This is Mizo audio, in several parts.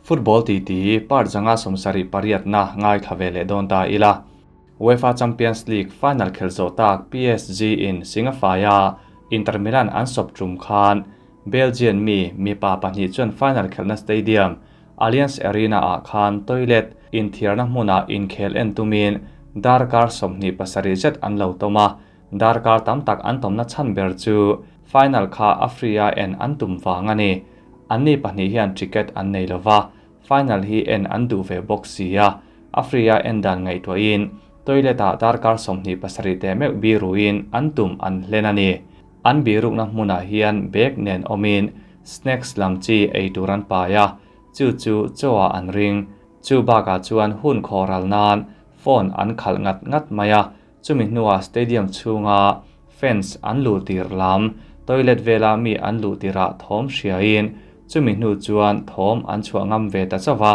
Football titi part 178na ngaithla ve leh dawn ta ila. UEFA Champions League final khelh zawh tak PSG in Singafaia Inter Milan an sawp tum khan Belgian mi mipa pahnih chuan final khelhna stadium Allianz Arena ah khan toilet inthiarna hmunah inkhel en tumin darkar 27 zet an lo tawm a, darkar tam tak an tawmna chhan ber chu final kha a free a en an tum vang a ni. Anni pahnih hian ticket an nei lova, final hi en an duh ve bawk si a, a free a en dan ngaihtuahin toilet ah darkar 27 te meuh biruin an tum an hlen a ni. An birukna hmunah hian bag nen awmin snacks lam chi ei tur an pai a, chu chu chaw ah an ring. Chu bakah chuan hun khawhral nan phone an khalh ngat ngat mai a, chumi hnuah stadium chhunga fence an luh tir lam toilet vela mi an luh tirah thawm hriain chumi hnu chuan thawm an chhuah ngam ve ta chauh a,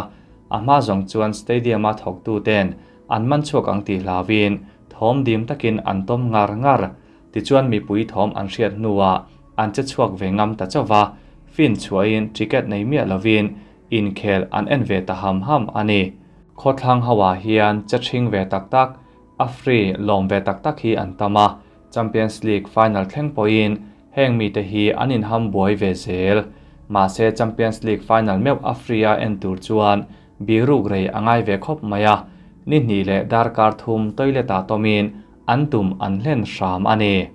a hma zawng chuan stadium a thawktu ten an man chhuak ang tih hlauin thawm dim takin an tawm ngar ngar. Tichuan mipui thawm an hriat hnuah an che chhuak ve ngam ta chauh a, fin chhuahin ticket nei miah lovin inkhel an en ve ta ham ham a ni. Khawthlang ho ah hian che ṭhing ve tak tak, a free lawm ve tak tak hi an tam a, Champions League final thleng pawhin heng mite hi an inham buai ve zel. Mahse Champions League final meuh a free a en tur chuan biruk rei a ngai ve khawp mai a, ni hnih leh darkar thum toilet ah tawmin an tum an hlen hram a ni.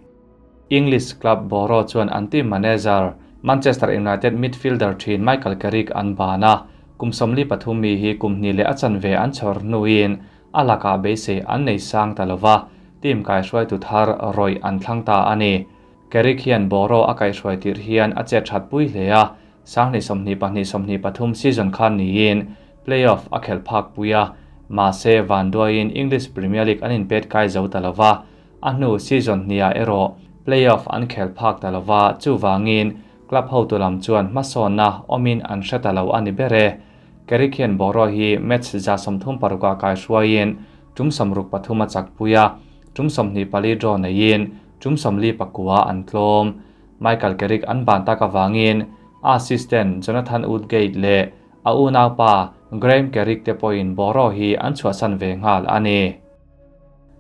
English club Boro chuan an team manager Manchester United midfielder thin Michael Carrick an ban a, kum 43 mi hi kum hnih leh a chanve an chhawr hnuin a lakah beisei an nei sang ta lova, team kaihruaitu thar rawih an thlang ta a ni. Carrick hian Boro a kaihruai tirh hian a chet that pui hle a, 2022 23 season khan niin playoff a khelh phak pui a, mahse vanduaiin English Premier League an inpet kai zo ta lova, a hnu season hniah erawh playoff an khelh phak ta lova, chuvangin club hotu lam chuan hmasawnna awmin an hre ta lo a ni ber e. Carrick hian Boro hi match 36 ah kaihruaiin tum 63 a chak pui a, tum 24 draw neiin tum 49 an tlawm. Michael Carrick an ban tak avangin a assistant Jonathan Woodgate leh a unaupa Graham Carrick te pawhin Boro hi an chhuahsan ve nghal a ni.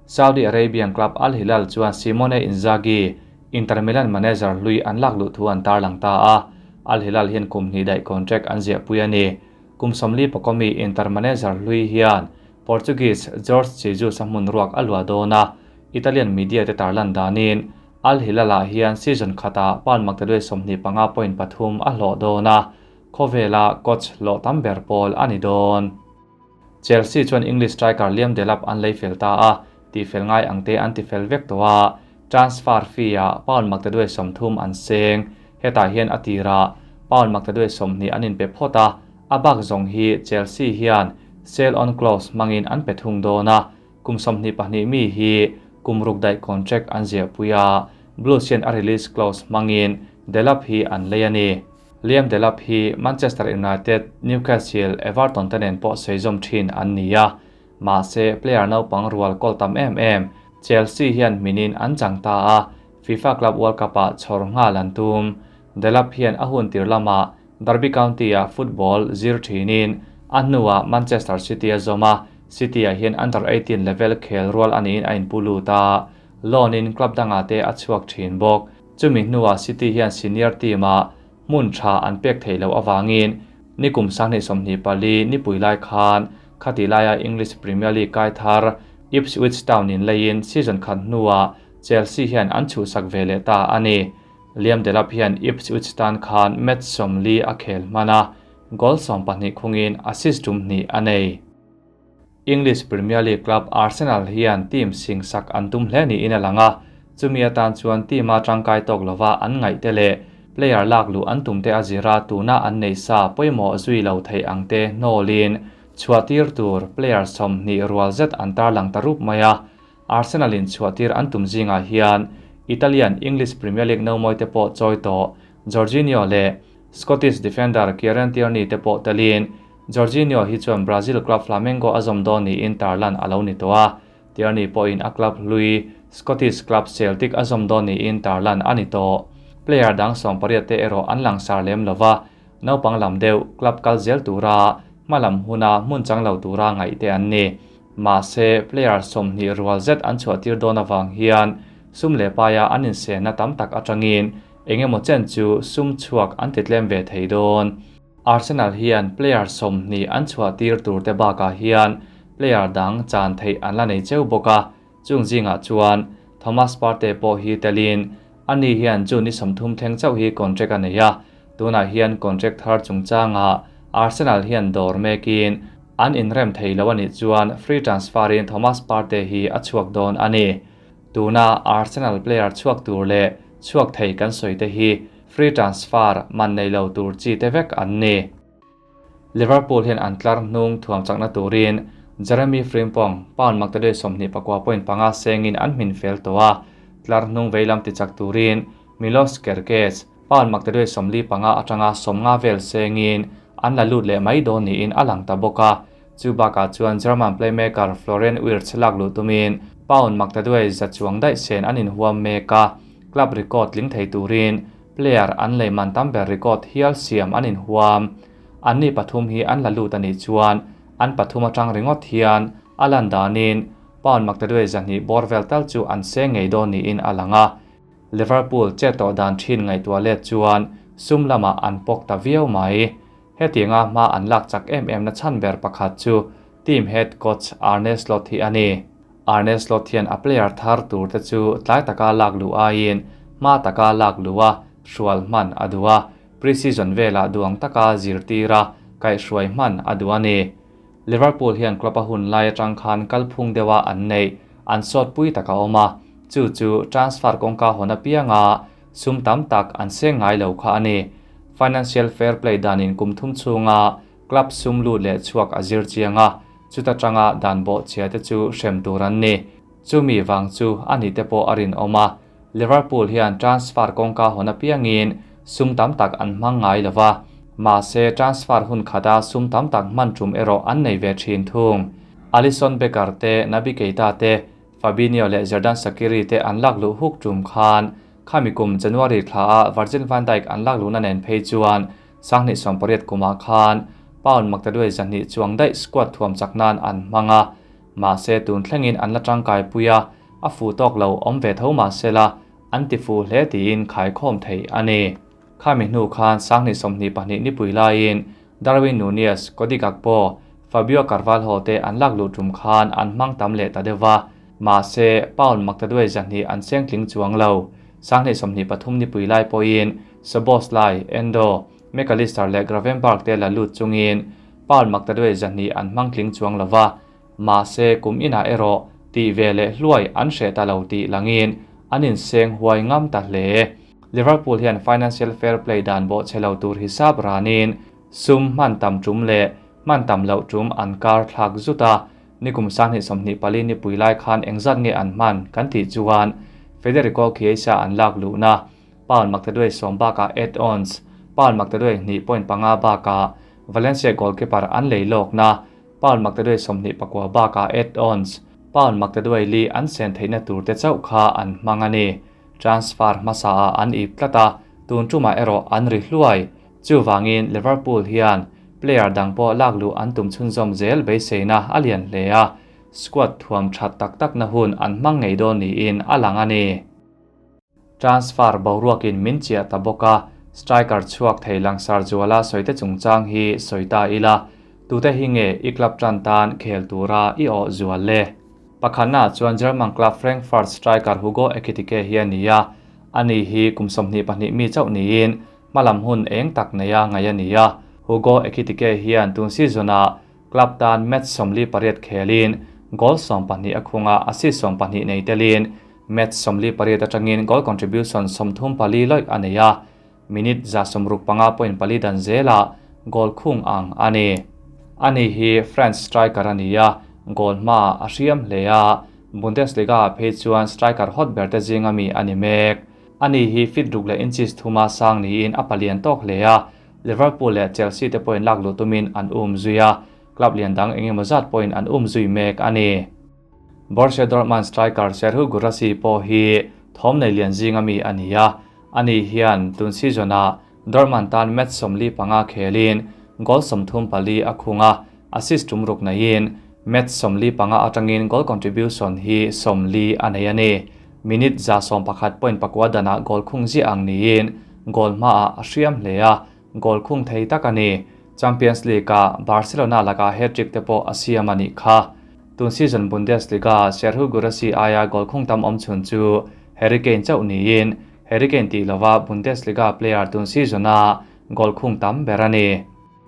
Saudi Arabian club Al Hilal chuan Simone Inzaghi, Inter Milan manager hlui an lak luh thu an tarlang ta a, Al Hilal hian kum hnih daih contract an ziah pui a ni. Kum 41 mi Inter manager hlui hian Portuguese Jorge Jesus a hmun ruak a luah dawn a, Italian media te tarlan danin Al Hilal ah hian season khatah pound maktaduai 25.3 a hlawh dawn a, khawvela coach hlawh tam ber pawl a ni dawn. Chelsea chuan English striker Liam Delap an lei fel ta a, ti fel ngai ang te an ti fel vek tawh a, transfer fee ah pound maktaduai 30 an seng. Hetah hian a tirah pound maktaduai 20 an inpe phawt a, a bak zawng hi Chelsea hian sell on clause hmangin an pe thung dawn a, kum 22 mi hi kum ruk daih contract an ziah pui a, Blues hian a release clause hmangin Delap hi an lei a ni. Liam Delap hi Manchester United, Newcastle, Everton te nen pawh sawi zawm thin an ni a, mahse player naupang rual kawl tam em em Chelsea hian minin an chang ta a, FIFA Club World Cup ah chhawr nghal an tum. Delap hian a hun tir lamah Derby County ah football zir thinin a hnuah Manchester City a zawm a, City ah hian under 18 level khel rual aniin a inpu lut a, loan in club dangah te a chhuak thin bawk. Chumi hnuah City hian senior team ah hmun tha an pek theih loh awangin nikum 2024 nipui lai khan khati laia English Premier League kai thar Ipswich Town in leiin season khat hnuah Chelsea hian an chhuhsak ve leh ta a ni. Liam Delap hian Ipswich Town khan match 40 a khel hman a, goal 12 khungin assist tum hnih a nei. English Premier League club Arsenal hian team sing sak an tum hle niin a lang a, chumi atan chuan team a tangkai tawk lova an ngaih te leh player lak luh an tum te a zira tuna an nei sa pawimawh zui lo thei ang te hnawlin chhuahtir tur player 20 rual zet an tarlang ta rup mai a. Arsenal in chhuahtir an tum zingah hian Italian English Premier League no mawi te pawh chawi tawh Jorginho leh Scottish defender Kieran Tierney te pawh telin Jorginho hi chuan Brazil club Flamengo a zawm dawn niin tarlan a lo ni tawh a, Tierney pawhin a club hlui Scottish club Celtic a zawm dawn niin tarlan a ni tawh. Player dang 18 te erawh an langsar lem lova, naupang lam deuh club kal zel tura hmalam huna hmun chang lo tura ngaih te an ni. Mahse, player 20 rual zet an chhuahtir dawn avang hian sum leh paia an insenna tam tak atangin engemaw chen chu sum chhuak an ti tlem ve thei dawn. Arsenal hian player 20 an chhuahtir tur te bakah hian player dang chan theih an la nei cheu bawk a, chung zingah chuan Thomas Partey pawh hi telin ani hian June ni 30 thleng chauh hi contract a nei a, tunah hian contract thar chungchanga Arsenal hian dawr mekin an inrem thei lo anih chuan free transfer in Thomas Partey hi a chhuak dawn a ni. Tuna Arsenal player chhuak tur leh chhuak thei kan sawi te hi free transfer man nei lo tur chi te vek an ni. Liverpool hian an tlar hnung thuam chakna turin Jeremy Frimpong pound maktaduai 24.5 sengin an hmin fel tawh a, tlar hnung veilam ti chak turin Milos Kerkez pound maktaduai 45 atanga 50 vel sengin an la lut leh mai dawn niin a lang ta bawk a. Chu bakah chuan German playmaker Florian Wirtz lak luh tumin pound maktaduai za chuang daih sen an inhuam mek a, club record tling thei turin player an lei man tam ber record hial siam an inhuam. An ni pathum hi an la lut anih chuan an pathum atang ringawt hian a lan danin pound maktaduai 200 bawr vel tal chu an seng ngei dawn niin a lang a. Liverpool che tawh dan thin ngaihtuah let chuan sum lamah an pawk ta viau mai. Hetianga hma an lak chak em em na chhan ber pakhat chu team head coach Arne Slot hi a ni. Arne Slot hian a player thar tur te chu tlai taka lak luh aiin hma taka lak luh a hrual hman a duh a, pre-season velah duang taka zirtira kaihhruai hman a duh a ni. Liverpool hian club a hun lai atang khan kalphung deuha an neih an sawt pui taka awm a, chu chu transfer kawngka hawn apianga sum tam tak an seng ngai lo kha a ni. Financial fair play danin kum thum chhunga club sum lut leh chhuak a zir chiang a, chuta tanga dan bawh chhia te chu hrem tur an ni. Chumi wang chu ani te pawh a rin awm a. Liverpool hian transfer kawngka hawn apiangin sum tam tak an hmang ngai lova, mahse transfer hun khata sum tam tak hman tum erawh an nei ve thin thung. Alisson Becker te, Naby Keita te, Fabinho leh Xherdan Shaqiri te an lak luh huk tum khan khami kum January thla a Virgil van Dijk an lak luhna nen phei chuan 2018 kumah khan pound maktaduai 200 chuang daih squad thuam chak nan an hmang a, mahse tun thlengin an la tangkai pui a, a fu tawk lo awm ve tho mahsela an ti fu hle tiin khai khawm thei a ni. Khami hnu khan 2022 ni pui laiin Darwin Nunez, Cody Gakpo, Fabio Carvalho te an lak luh tum khan an hmang tam leh ta deuha, mahse pound maktaduai 200 an seng tling chuang lo. 2023 ni pui lai pawhin Szoboszlai, Endo, McAllister leh Gravenberch te la lut chungin pound maktaduai 200 an hmang tling chuang lova, mahse kum inah erawh ti ve leh hluai an hre ta lo tih langin an inseng huai ngam ta hle. Liverpool hian financial fair play dan bawh chhe lo tur hisap ranin sum hman tam tum leh hman tam loh tum an kar thlak zut a, nikum 2024 ni pui lai khan engzat nge an hman kan tih chuan Federico Chiesa an lak luhna pound maktaduai 10 baka add-ons pound maktaduai 2.5 baka Valencia goalkeeper an lei lawkna pound maktaduai 24 baka add-ons pound maktaduai li an sen theihna tur te chauh kha an hmang a ni. Transfer hmasa a an ip tlat a, tun tumah erawh an ri hluai. Chuwangin Liverpool hian player dang pawh lak luh an tum chhunzawm zel beiseina a lian hle a, squad thuam that tak tak na hun an hmang ngei dawn niin a lang a ni. Transfer boruakin min chiah ta bawk a, striker chhuak thei langsar zuala sawite chungchang hi sawi ta ila, tute hi nge i club tan tan khel tura i awh zual le. Pakhatna chuan German club Frankfurt striker Hugo Ekitike hi a ni a, ani hi kum 22 mi chauh niin hmalam hun eng tak neia ngai a ni a. Hugo Ekitike hian tun season-a club tan match 48 khelin goal 12 a khunga, assist 12 nei telin match 48 atangin goal contribution 34 loi a nei a, minute 165.4 dan zela goal khung ang a ni. Ani hi French striker a ni a, goal hma a hriam hle a, Bundesliga phei chuan striker hot ber te zinga mi a ni mek. Ani hi fit ruk leh inches thuma sang niin a palian tawk hle a, Liverpool leh Chelsea te pawhin lak luh tumin an um zui a, club lian dang engemaw zat pawhin an um zui mek a ni. Borussia Dortmund striker Serhou Guirassy pawh hi thawm nei lian zinga mi a ni a, ani hian tun season-a Dortmund tan match 45 khelin goal 34 a khung a. assist tum ruk neiin match 45 atangin goal contribution hi 40 a nei a ni. Minute 111.9 dana goal khung zi ang niin goal hma a a hriam hle a, goal khung thei tak a ni. Champions League a Barcelona laka hat-trick te pawh a siam a nih kha. Tun season Bundesliga Serhou Guirassy aia goal khung tam awm chhun chu Harry Kane chauh niin Harry Kane tih lova Bundesliga player tun season a goal khung tam ber a ni.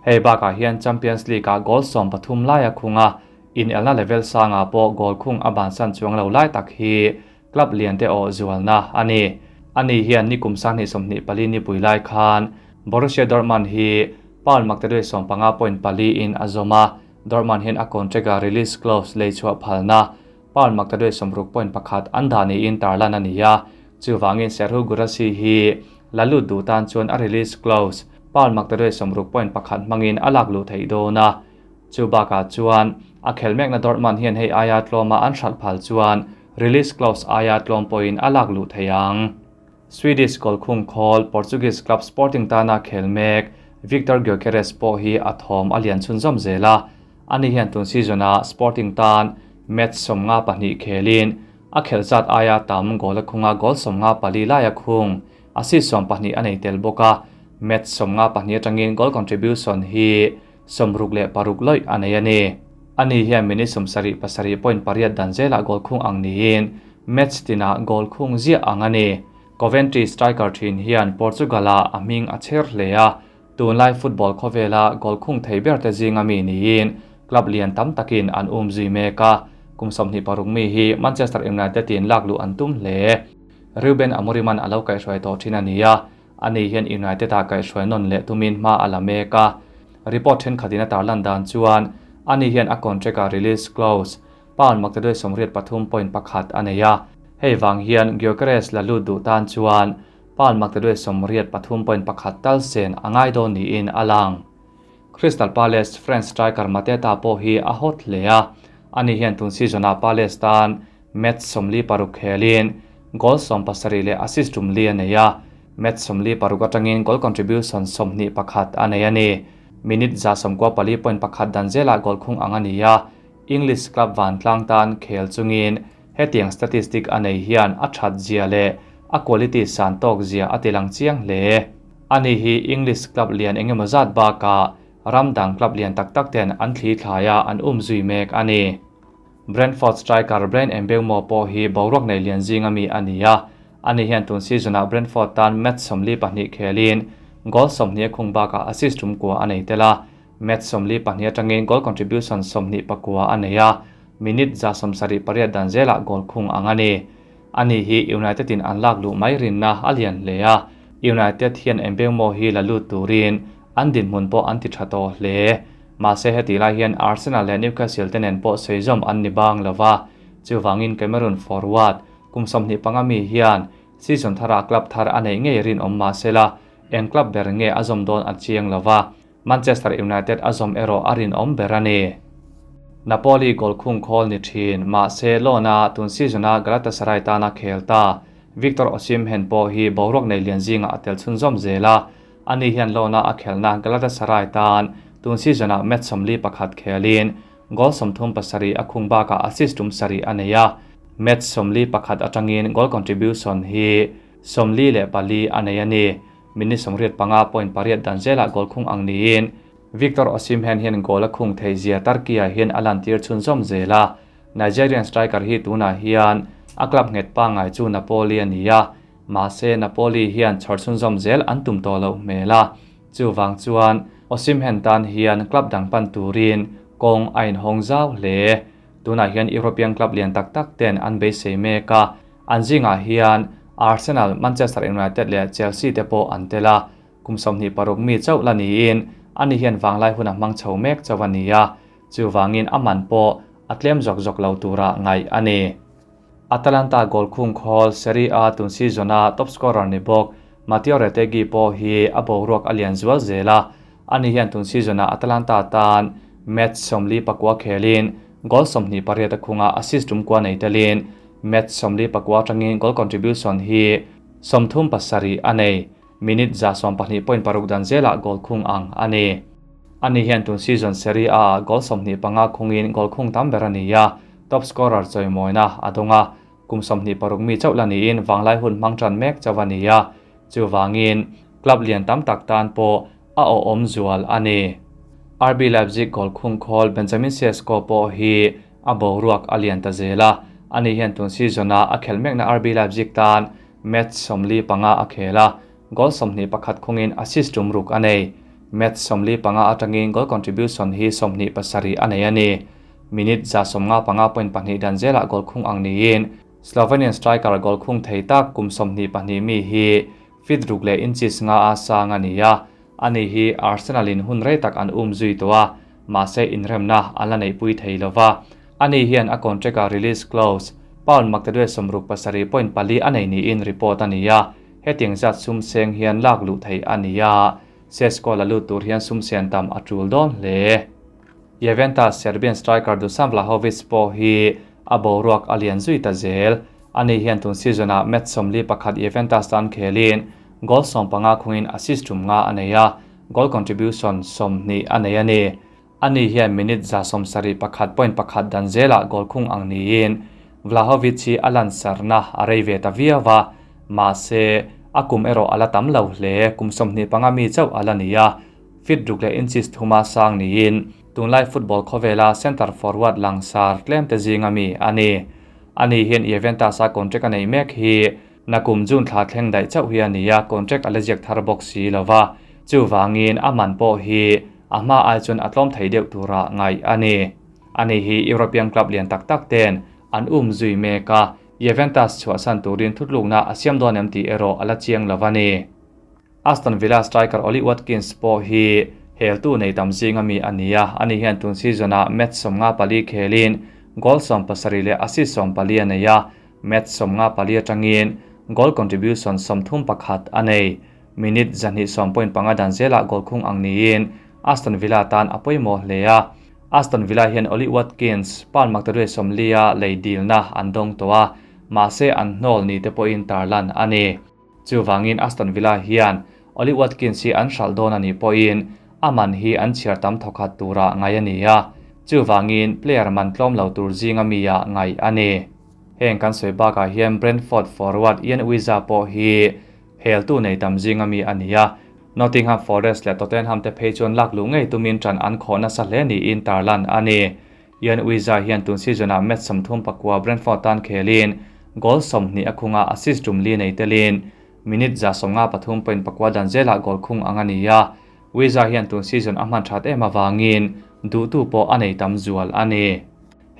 Hei bakah hian Champions League a goal 13 laia khunga in elna level sanga pawh goal khung a bansan chuang lo lai tak hi club lian te aw zualna a ni. Ani hian nikum 2024 ni pui lai khan Borussia Dortmund hi pound maktaduai 15.4 in a zawm a. Dortmund hian a contract a release clause lei chhuah phalna pound maktaduai 60.1 an dah niin tarlan a ni a. Chuwangin Serhou Guirassy hi lalut duh tan chuan a release clause pound maktaduai 60.1 hmangin a lak luh theih dawn a. Chu bakah chuan a khel mekna Dortmund hian hei aia tlawma an hralh phal chuan release clause aia tlawm pawhin a lak luh thei ang. Swedish goal khung khawl Portuguese club Sporting tana khel mek Victor Gyökeres pawh hi a thawm a lian chhun zawm zel a. Ani hian tun season a Sporting tan match 52 khelin a khel zat aia tam goal a khunga goal 54 laia khung assist 12 a nei tel bawk a. Match 52 atangin goal contribution hi 66 loi a nei a ni. Ani hian minute 77.8 dan zela goal khung ang niin match tina goal khung zia ang a ni. Coventry striker thin hian Portugal a a hming a chher hle a. Tunlai football khawvela goal khung thei ber te zinga mi niin club lian tam takin an um zui mek a. Kum 26 mi hi Manchester United in lak lu an tum hle. Ruben Amorim an alo kai hruai tawh thin a ni a. Ani hian United a kai hruai nawn leh tumin hma a la mek a. Report then khatin a tarlan dan chuan ani hian a contract a release clause pound maktaduai 83.1 a nei a. Hei wang hian Gyökeres la lut duh tan chuan pound maktaduai 83.1 tal sen a ngai dawn niin a lang. Crystal Palace French striker Mateta pawh hi a hot hle a. Ani hian tun season a Palace tan match 46 khelin goal 17 leh assist 4 a nei a. Match 46 atangin goal contribution 21 a nei a ni. Minute 94.1 dan zela goal khung ang a ni a. English club van tlang tan khel chungin hetiang statistic a nei hian a that zia leh a quality san tawk zia a tilang chiang hle. Ani hi English club lian engemaw zat baka ramdang club lian tak tak ten an thli thlaia an um zui mek a ni. Brentford striker Bryan Mbeumo pawh hi boruak nei lian zinga mi a ni a. Ani hian tun season a Brentford tan match 42 khelin goal 20 khung baka assist 9 a nei tel a. Match 42 atangin goal contribution 29 a nei a. Minute 78 dan zela goal khung ang a ni. Ani hi United in an lak luh mai rinna a lian hle a. United hian Mbeumo hi la lut turin an dinhmun pawh an ti tha tawh hle. Mahse heti lai hian Arsenal leh Newcastle te nen pawh sawi zawm an ni bang lova. Chuwangin Cameroon forward kum 25 mi hian season thara club thar a nei ngei rin awm mahsela eng club ber nge a zawm dawn a chiang lova. Manchester United a zawm erawh a rin awm ber a ni. Napoli goal khung khawl ni thin mahse lona tun season a Galatasaray tana khel ta Victor Osimhen pawh hi boruak nei lian zinga a tel chhun zawm zel a. Ani hian lona a khelna Galatasaray tan tun season a match 41 khelin goal 37 a khung baka assist 7 a nei a. Match 41 atangin goal contribution hi 44 a nei a ni. Minute 85.8 dan zela goal khung ang niin Victor Osimhen hian goal a khung thei zia Turkey ah hian a lan tir chhun zawm zel a. Nigerian striker hi tunah hian a club nghet pangai chu Napoli a ni a. Mahse Napoli hian chhawr chhun zawm zel an tum tawh loh hmel a. Chuwang chuan Osimhen tan hian club dang pan turin kawng a inhawng zau hle. Tunah hian European club lian tak tak ten an beisei mek a. An zingah hian Arsenal, Manchester United leh Chelsea te pawh an tel a. Kum 26 mi chauh la niin ani hian wanglai hun a hmang chho mek chauh a ni a. Chuwangin a man pawh a tlem zawk zawk lo tura ngai a ni. Atalanta goal khung khawl Serie A tun season a top scorer ni bawk Matteo Retegui pawh hi a boruak a lian zual zel a. Ani hian tun season a Atalanta tan match 49 khelin goal 28 a khunga assist 9 nei telin match 49 atangin goal contribution hi 37 a nei. Minute 12.6 dan zela goal khung ang a ni. Ani hian tun season Serie A ah goal 25 khungin goal khung tam ber a ni a, top scorer chawimawina a dawng a, kum 26 mi chauh la niin vanglai hun hmang tan mek chauh a ni a, chuvangin club lian tam tak tan pawh a awhawm zual a ni. RB Leipzig goal khung khawl Benjamin Sesko pawh hi a boruak a lian ta zel a, ani hian tun season a a khelh mekna RB Leipzig tan match 45 a khel a, goal 21 khungin assist tum ruk a nei. Match 45 atangin goal contribution hi 27 a nei a ni. Minute 155.2 dan zela goal khung ang niin Slovenian striker goal khung thei tak kum 22 mi hi fit ruk le inches nga a sang a ni a, ani hi Arsenal in hun rei tak an um zui to a, mahse inremna an la nei pui thei lova. Ani hian a contract a release clause pound maktaduai 67.4 a nei niin report a ni a, hetiang zat sum seng hian lak luh thei a ni a, Sesko la lut tur hian sum sen tam a tul dawn hle. Juventus Serbian striker Dusan Vlahovic pawh hi a boruak a lian zui ta zel. Ani hian tun season ah match 41 Juventus tan khelin goal 15 khungin assist tum nga a nei a, goal contribution 20 a nei a ni. Ani hian minute 71.1 dan zela goal khung ang niin Vlahovic hi a lan sarna a rei ve ta viawa, mahse a kum erawh ala tam lo hle, kum 25 mi chauh ala ni a, fit ruk le inches thuma sang niin tunlai football khawvela center forward langsar tlem te zinga mi ani. Ani hian Juventus a contract a nei mek hi nakum June thla thleng daih chauh hi ani a, contract a la ziak thar bawk si lova, chuwangin a man pawh hi a hma ai chuan a tlawm thei deuh tura ngai ani. Ani hi European club lian tak tak ten an um zui mek a, Juventus chhuahsan turin thutlukna a siam dawn em tih erawh a la chiang lova ni. Aston Villa striker Ollie Watkins pawh hi heltu nei tam zinga mi a ni a, ani hian tun season ah match 54 khelin goal 17 leh assist 14 a nei a, match 54 atangin goal contribution 31 a nei. Minute 210.5 dan zela goal khung ang niin Aston Villa tan a pawimawh hle a. Aston Villa hian Ollie Watkins pound maktaduai 40 lei dilna an dawng tawh a, mahse an hnawl ni te pawhin tarlan a ni. Chuwangin Aston Villa hian Ollie Watkins hi an hral dawn ani pawhin a man hi an chhiar tam thawkhat tura ngai a ni a, chuwangin player man tlawm lo tur zinga mi a ngai a ni. Heng kan sawi bakah hian Brentford forward Ian Wissa pawh hi heltu nei tam zinga mi a ni a, Nottingham Forest leh Tottenham te phei chuan lak luh ngei tumin ṭan an khawh nasa hle niin tarlan a ni. Ian Wissa hian tun season ah match 34 Brentford tan khelin goal 20 a khunga assist tum li nei telin minute 153.4 dan zela goal khung ang a ni a. Wissa hian tun season a hman that em awangin duhtu pawh a nei tam zual a ni.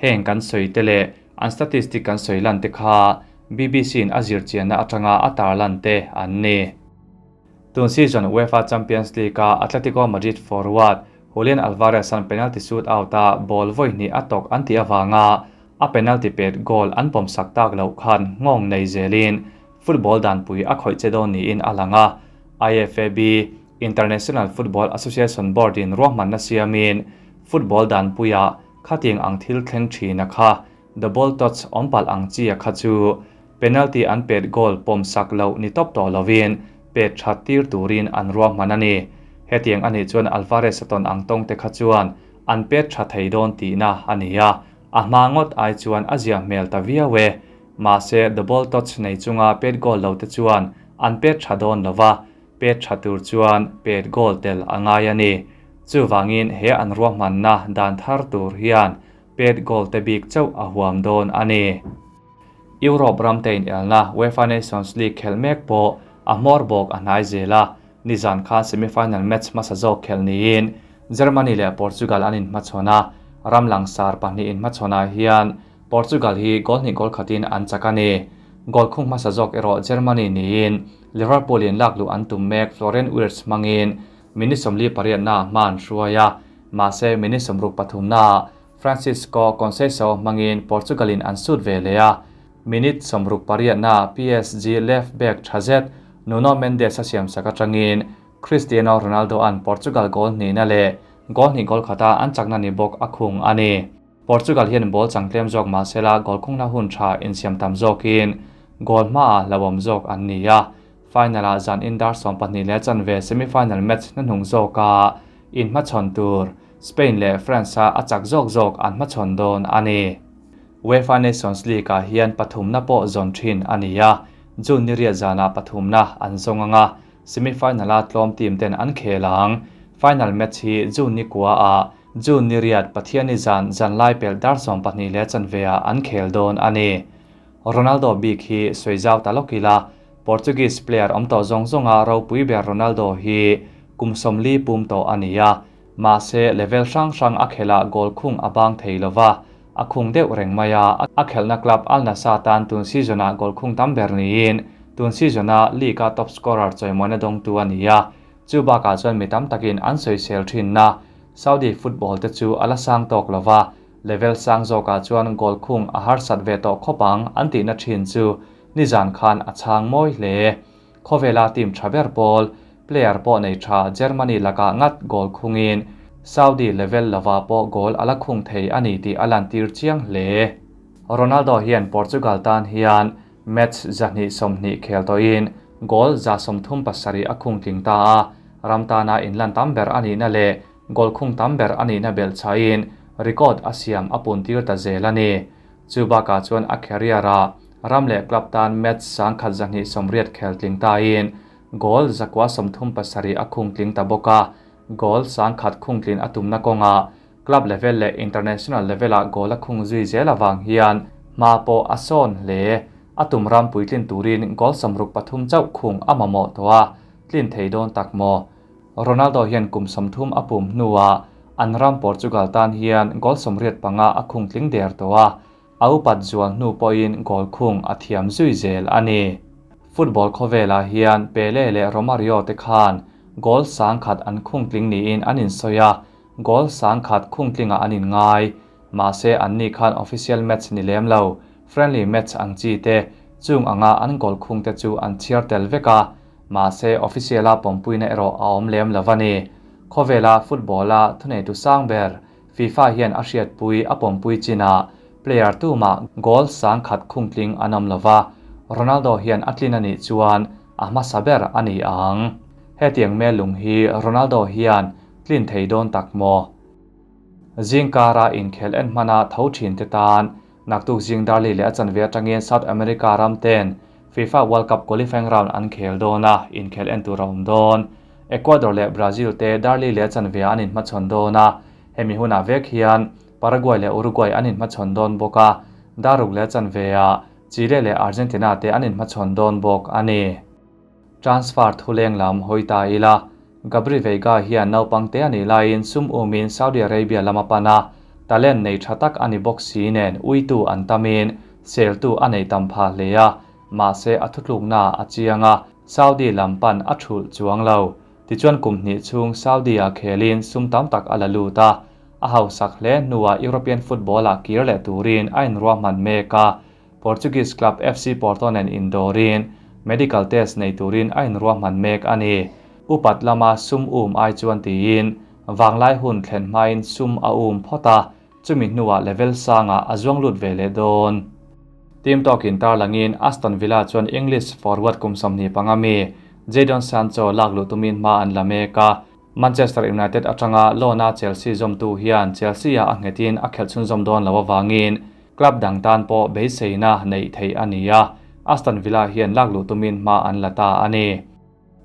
Heng kan sawi te leh an statistic kan sawi lan te kha BBC in a zir chianna atanga a tarlan te an ni. Tun season UEFA Champions League a Atletico Madrid forward Julian Alvarez an penalty shoot out a ball voi ni atok an ti awanga a penalty pet goal an pawm sak tak lo khan ngong nei zelin football dan pui a khoi che dawn niin alanga. IFAB International Football Association Board in ruahman na siamin football dan puia khating ang thil thleng thina kha the ball touch ompal ang chi a kha chu penalty an pet goal pawm sak lo ni top to lovin pet that tir turin an ruahman ani. Hetiang ani chuan Alvarez aton ang tong te kha chuan an pet tha thei dawn ti na ani a, a hma ngot ai chuan a zia hmel ta viawe. Mahse the ball touch nei chunga pet goal lo te chuan an pet tha dawn lova, pet tha tur chuan pet goal tel angai ani. Chuwangin he an ruahman na dan thar tur hian pet goal te bik chau a huam dawn ani. Europe ram tein elna UEFA Nations League khel mek pawh a hmawr bawk a hnai zela. Nizan khan semifinal match hmasa zawk khel niin Germany leh Portugal an inhmachhawn a, ram langsar pahnih inhmachhawnah hian Portugal hi goal hnih goal khatin an chak a ni. Goal khung hmasa zawk erawh Germany niin Liverpool in lak luh an tum mek Florian Wirtz hmangin minute 48 na hma an hruai a, mahse minute 63 na Francisco Conceição hmangin Portugal in an sut ve leh a. Minute 68 na PSG left back thazet Nuno Mendes a siam sak atangin Cristiano Ronaldo an Portugal goal hnihna leh goal hnih goal khata an chakna ni bawk a khung ani. Portugal hian ball changtlem zawk mahsela goal khungna hun tha insiam tam zawkin goal hma a lawm zawk an ni a. Final a zan in dar 12 leh chanve semifinal match na hnung zawka inhmachhawn tur Spain leh France-a a chak zawk zawk an hmachhawn dawn a ni. UEFA Nations League-ah hian pathumna pawh zawn thin a ni a, June ni riat zanah pathumna an zawng ang a, semi-final-a tlawm team ten an khel ang. Final match hi June ni kuaah June ni riat Pathianni zan zanlai pelh dar 12 leh chanveah an khel dawn a ni. Ronaldo bik hi sawi zau ta lawk ila, Portuguese player awm tawh zawng zawnga ropui ber Ronaldo hi kum 40 pum tawh a ni a, mahse level hrang hrang a khelhah goal khung a bang thei lova, a khung deuh reng mai a, a khelhna club Al Nassr tan tun season-ah goal khung tam ber niin tun season-a league-a top scorer chawimawina dawngtu a ni a, chu bakah chuan mi tam takin an sawisel thinna Saudi football te chu a la sang tawk lova, level sang zawkah chuan goal khung a harsat ve tawh khawp ang an tihna thin chu nizan khan a chhang mawi hle. Khawvela team tha ber pawl, player pawh nei tha Germany lakah ngat goal khungin Saudi level lova pawh goal a la khung thei a ni tih a lantir chiang hle. Ronaldo hian Portugal tan hian match 220 khel tawhin goal 137 a khung tling ta a, ram tana inlan tam ber a nihna leh goal khung tam ber a nihna belh chhain record a siam a puntir ta zel a ni. Chu bakah chuan a career-a ram leh club tan match 1180 khel tling tain goal 937 a khung tling ta bawk a, goal 100 khung tlin a tumna kawnga club level leh international level-ah goal a khung zui zel awang hian hma pawh a sawn hle. A tum ram puitlin turin goal 63 chauh khung a mamawh tawh a, tlin thei dawn tak maw. Ronaldo hian kum 30 a pum hnuah an ram Portugal tan hian goal 85 a khung tling der tawh a, a upat zual hnu pawhin goal khung a thiam zui zel a ni. Football khawvelah hian Pele leh Romario te khan goal 100 an khung tling niin an insawi a, goal 100 khung tlingah an inngai. Mahse an ni khan official match ni lem lo, friendly match ang chi te, chung anga an goal khung te chu an chhiar tel vek a, mahse official-a pawmpuina erawh a awm lem lo a ni. Khawvela football-a thuneitu sang ber FIFA hian a hriatpui a pawmpui chinah player tumah goal 100 khung tling an awm lova, Ronaldo hian a tlin a nih chuan a hmasa ber a ni ang. Hetiang mel lung hi Ronaldo hian tlin thei dawn tak maw. Zingkara inkhel en hmana tho thin te tan naktuk zing darli leh a chanve atangin South America ram ten FIFA World Cup qualifying round an khel dawn a, inkhel en tur a awm dawn. Ecuador leh Brazil te darli leh a chanve an inhmachhawn dawn a, hemi hunah vek hian Paraguay leh Uruguay an inhmachhawn dawn bawk a, daruk leh a chanve ah Chile leh Argentina te an inhmachhawn dawn bawk a ni. Transfer thuleng lam hawi ta ila, Gabri Veiga hian naupang te a nih laiin sum umin Saudi Arabia lama pan a, talent nei tha tak a ni bawk si nen uitu an tamin seltu a nei tam pha hle a, mahse a thutlukna a chiang a, Saudi lam pan a thulh chuang lo. Tichuan kum hnih chhung Saudi-a khelin sum tam tak a la lut a, a hausak hle hnuah European football-ah kir leh turin a inruahman mek a, Portuguese club FC Porto nen indawrin medical test nei turin a inruahman mek a ni. Upat lama sum um ai chuan tiin vanglai hun thlen hmain sum a um phawt a, chumi hnuah level sangah a zuang lut ve leh dawn. Team talk-in tarlangin Aston Villa chuan English forward kum 25 mi Jadon Sancho lak luh tumin hma an la mek a, Manchester United atanga loan-a Chelsea zawmtu hian Chelsea-a a nghetin a khelh chhunzawm dawn lo awangin club dang tan pawh beiseina neih theih a ni a, Aston Villa hian lak luh tumin hma an la ta a ni.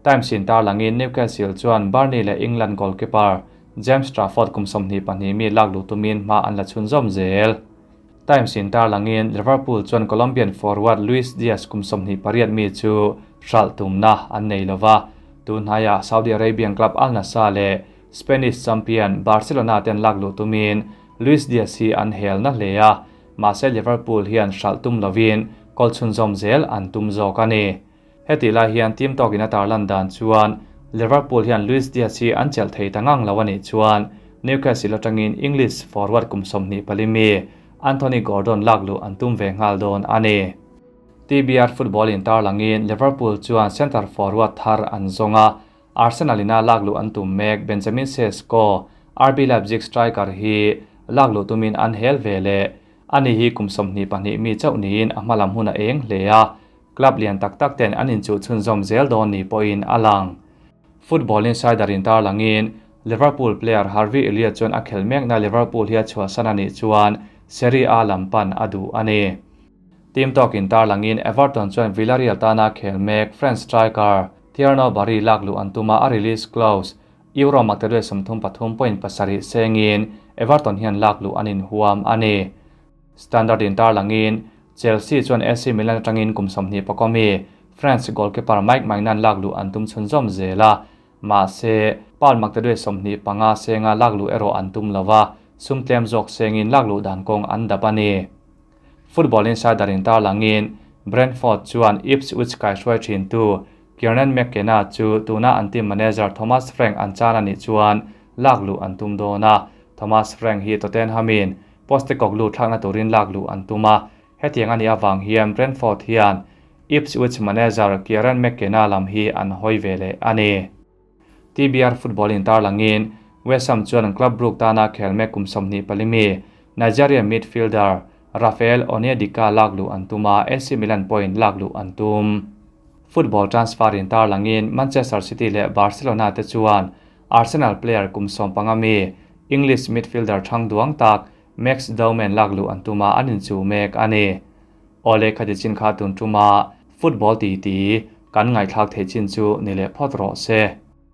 Times in tarlangin Newcastle chuan Burnley leh England goalkeeper James Trafford kum 22 mi lak luh tumin hma an la chhunzawm zel. Times in tarlangin Liverpool chuan Colombian forward Luis Diaz kum 28 mi chu hralh tumna an nei lova, tunhnaiah Saudi Arabian club Al Nassr leh Spanish champion Barcelona ten lak luh tumin Luis Diaz hi an helna hle a, mahse Liverpool hian hralh tum lovin goal chhunzawm zel an tum zawk a ni. Heti lai hian team talk in a tarlan dan chuan Liverpool hian Luis Diaz hi an chelh thei ta ngang lo a nih chuan Newcastle atangin English forward kum 24 mi Anthony Gordon lak luh an tum ve nghal dawn a ni. TBR football in tarlangin Liverpool chuan centre forward thar an zawng a, Arsenal ina lak luh an tum mek Benjamin Sesko, RB Leipzig striker hi lak luh tumin an hel ve leh. Ani hi kum 22 mi chauh niin a hmalam hun a eng hle a, club lian tak tak ten an inchuh chhunzawm zel dawn ni pawhin a lang. Football Insider in tarlangin Liverpool player Harvey Elliott chuan a khelh mekna Liverpool hi a chhuahsan a nih chuan Serie A lam pan a duh a ni. Team Talk in tarlangin Everton chuan Villarreal tana khel mek French striker Thierno Barry lakluh an tum a, a release clause Euro maktaduai 33.7 sengin Everton hian lakluh an inhuam a ni. Standard in tarlangin Chelsea chuan AC Milan atangin kum 20 pakua mi France goalkeeper Mike Maignan lakluh an tum chhunzawm zel a, mahse pound maktaduai 25 senga lakluh erawh an tum lova, sum tlem zawk sengin lakluh dan kawng an dap a ni. Football Insider in tarlangin Brentford chuan Ipswich kai hruai thin tu Kieran McKenna chu tuna an team manager Thomas Frank an chan ani chuan lakluh an tum dawn a. Thomas Frank hi Tottenhamin Postecoglou thlakna turin lakluh an tum a, hetiang ani awang hian Brentford hian Ipswich manager Kieran McKenna lam hi an hawi ve leh ani. TBR Football in tarlangin West Ham chuan Club Brugge tana khel mek kum 24 mi Nigerian midfielder Rafael Onyedika lakluh an tuma, AC Milan point lakluh an tum. Football Transfer in tarlangin Manchester City leh Barcelona te chuan Arsenal player kum 15 mi English midfielder thang duang tak Max Dowman lakluh an tuma, anin chu mek ani. Ole, khati chin kha tun tuma football ti ti kan ngai thlak thei chin chu ni le phot ro se.